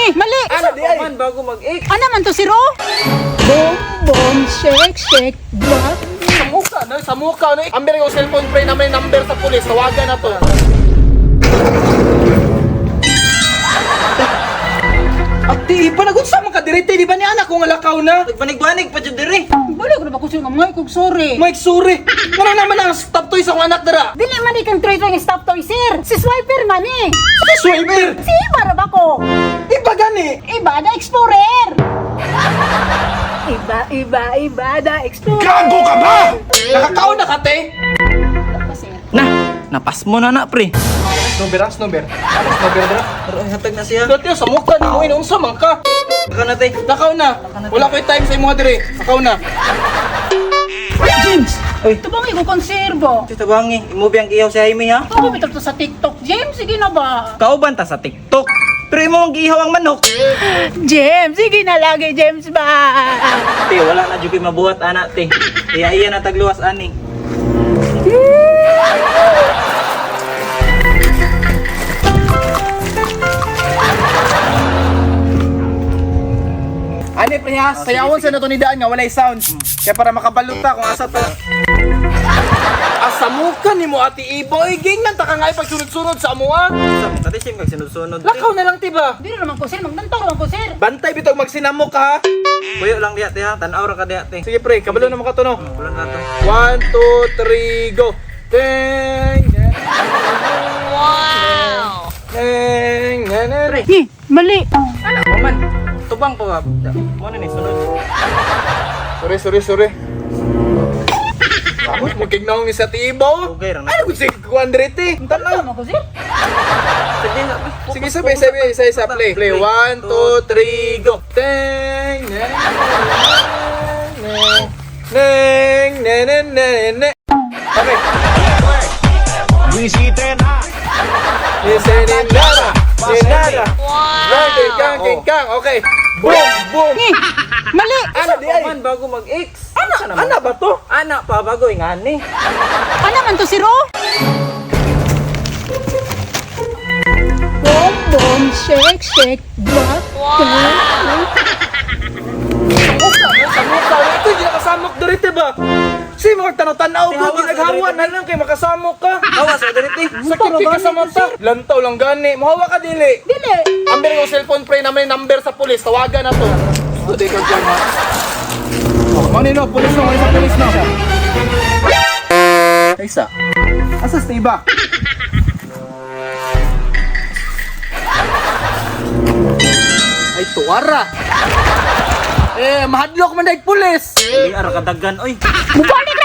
Ni, mali. Ano di ay? Man, bago mag-X. Ano man to si Ro? Boom, boom, shake, shake, drop. Sa mukha, no? Sa mukha, no? Amber yung cellphone pre na may number sa pulis. Tawagan na to. Ate, iba na sa man ka dire, di ba ni anak ko nga lakaw na? Nagbanig-banig pa jud dire. Balo ko na ba ko siya nga mga kog sorry. Mike, sorry. Wala naman ang stop toy sa akong anak dara. Dili man ikang try try stop toy, sir. Si Swiper man eh. Si Swiper. Si Iba ra ba ko? Iba gani. Iba da Explorer. Iba, iba, iba da Explorer. Gago ka ba? Nakakaon na ka, te. Pa, sir. Na, napas mo na na, pre. Snowbear, ah, snowbear. Snowbear dara. Hatag na siya. Dati sa mukha ni mo inunsa man ka. Lakaw na, te. Lakaw na. Wala ko'y time sa imuha dire. Lakaw na. James, Uy. tubang ko konserbo. Ito tabangi, imo biyang ihaw si Jaime ha? Ako bitaw to sa TikTok, James. Sige na ba? Kauban ta sa TikTok. Pero imo ang giihaw ang manok. James, sige na lagi, James ba? Te, wala na jud ko'y mabuhat ana, te. Iya iya na tagluwas ani. Ani pre ha, sayawon sa nato ni daan nga walay sound. Kaya para makabalot ta kung asa ta. Asa mo ka nimo Ate Ibo, oy gingnan ta ka nga pagsunod-sunod sa amoa. Sa mo kati sim kag sunod-sunod. te. Lakaw na lang tiba. Dili naman ko, sir. Magdantaw naman ko, sir. Bantay bitog magsinamok ka ha. Puyo lang diha, te ha. Tan-aw ra ka diha, te. Sige pre, kabalo na mo ka to no. Kulang na to. 1 2 3 go. Ding. Wow. Ding. Na, na, na. Ni, mali. Ano pa man? Tubang pa ba? Mo na ni sunod. Sorry, sorry, sorry. Tapos magkignaw ni sa Ate Ibo. Okay ra na. Ano kung sige kuan dire te? Tanaw naman ko, sir. Sige, Sige, sabay, sabay, isa, isa, play. Play, 1, 2, 3, go. Teng, na, na, neng, na, na, na, na. Okay. Visite na. Visite na. Nana. Wow. Kang, kang, kang. Okay. Boom, boom. Ni, mali. Ano di ay? Man bago mag-X. Ana, ana ba to? Ana pa bago ingani. Ano man to si Ro? Boom, boom, shake, shake, drop. Wow. Sa mukha, ito hindi nakasamok diri ba? Si mga tanaw-tanaw ko, Hawa sa ginaghawa diri, na lang kay makasamok ka. Hawa sa diri, te. Sakit kay ka sa mata. Lantaw lang gani. Mohawa ka dili. Dili. Amber yung cellphone pre na may number sa pulis. Tawagan na to. Ito ka dyan ha. Oh, mani no, pulis no, isa pulis no. Isa. Asa sa iba? Ay, tuwara. Eh, mahadlok man dahil pulis. Dili ara kadagan oy. Mubalik